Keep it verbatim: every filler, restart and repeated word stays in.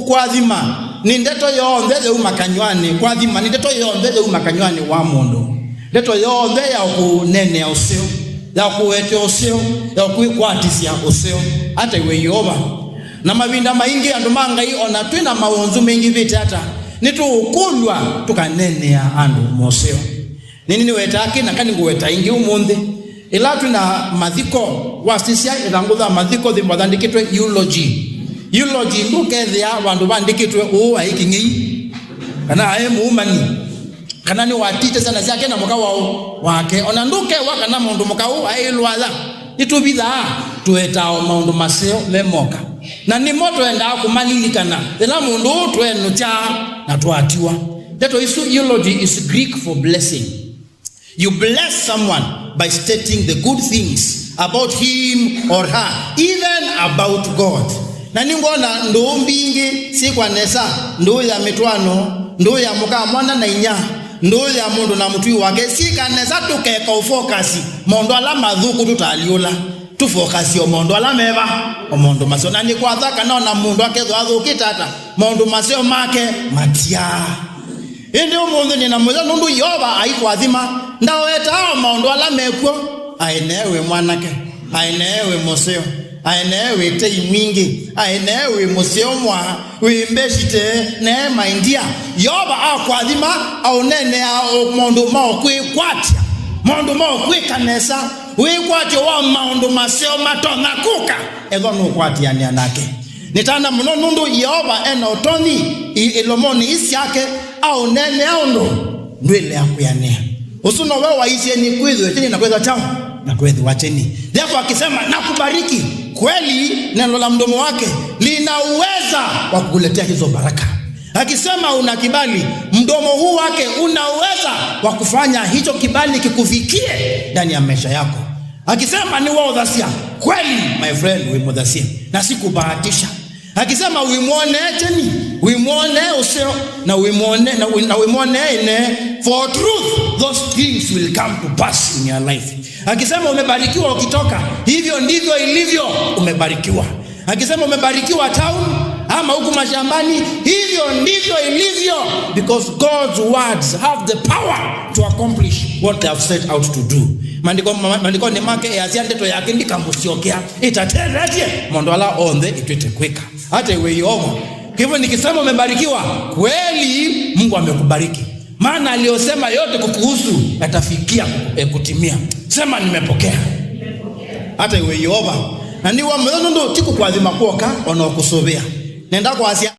Kũathima nĩ ndeto yonthe yauma kanyw'anĩ. Kũathima nĩ ndeto yonthe yauma kanyw'anĩ wa mũndũ. Ndeto yonthe ya kũneenea ũseo, ya kũete ũseo, ya kwĩkwatĩsya ũseo. Ata iwe Yeova. Na mavinda maingĩ andũ ma Ngai, o na twĩ na mawonzu meingĩvĩte ata, nĩtũũkũlw'a tũkaneenea andũ moseo. Nĩnĩ nĩwetaa kĩ na kani ngũweta ĩngĩ ũmũnthĩ. Ĩla twĩ na mathiko, wasisya ĩthangũ ya mathiko thĩ vandũ vandĩkĩtwe eulogy. Eulogy ndũkethĩa vandũ vandĩkĩtwe ũũ aĩ kĩng'ei, kana aĩ mũumani, kana nĩwatite syana syake na mũka wao wake. O na ndũkew'a kana mũndũ mũka ũũ aĩ lwaya. Nĩtũvithaa tũetaa o maũndũ maseo me moka. Na nĩmo twendaa kũmalilikana yĩla mũndũ ũũ twenũkya na twatiwa. Ndeto isu, eulogy is Greek for blessing. You bless someone by stating the good things about him or her, even about God. Na nĩngwona ndũũ mbingĩ syĩkwa nesa, ndũũ ya mĩtwaano, ndũũ ya mũka mwana na inya, ndũũ ya mũndũ na mũtũi wake, syĩka nesa tũkeka ũfokasi maũndũ ala mathũku tũtaalyũla. Tũfokasi o maũndũ ala meva, o maũndũ maseo. Na nĩ kwatha kana o na mũndũ akethwa athũkĩte ata, maũndũ maseo make matiaa. Ĩndĩ ũmũnthĩ nĩ na mũyo nũndũ Yeova aikũathima, ndawetaa o maũndũ ala mekw'o. Aenee wĩ mwanake, aenee wĩ mũseo, aenee wĩ tei mwingĩ, aenee wĩ mũseo mwa, wĩ mbeshite, nee maindia. Yeova akũathima, aũneenea o maũndũ ma kwĩkwatya, maũndũ ma kwĩka nesa. Wĩkwatyo wa maũndũ maseo matonya kũka ethwa nũkwatĩanĩa nake. Nĩtana mũno nũndũ Yeova e na ũtonyi i-, ilomonĩ ii syake aũneenea ũndũ ndwĩlea kwĩanĩa. Ũsu nowe waisye nĩ kwĩthĩwe kyeni na kwĩthwa kyaũ? Na kwĩthĩwa kyeni. Therefore akisema, "Nakubariki." Kweli neno la mdomo wake lina uweza wa kukuletea hizo baraka. Akisema una kibali, mdomo huu wake una uweza wa kufanya hicho kibali kikufikie ndani ya maisha yako. Akisema nĩwaũthasya, kweli, my friend, wĩmũthasye, na si kubahatisha. Akisema wĩmwonee kyeni, wĩmwonee ũseo, na wĩmwone-, na wĩ-, na wĩmwonee ĩnee, for truth, those things will come to pass in your life. Akisema umebarikiwa ukitoka, hivyo ndivyo ilivyo, umebarikiwa. Akisema umebarikiwa town ama huku mashambani, hivyo ndivyo ilivyo, because God's words have the power to accomplish what they have set out to do. Maandiko, ma-, maandikoni make easya ndeto yake ndikamũsyokea, ĩtatethetie maũndũ ala onthe ĩtwĩte kwĩka. Hata iwe Yeova. Kwa hivyo nikisema umebarikiwa, kweli Mungu amekubariki. Maana aliyosema yote kukuhusu yatafikia, eh, kutimia. Sema, "Nimepokea." Hata iwe Yeova. Na nĩ wa mũyo nũndũ ti kũkũathima kw'oka, ona ũkũsũvĩa. Nenda kwasya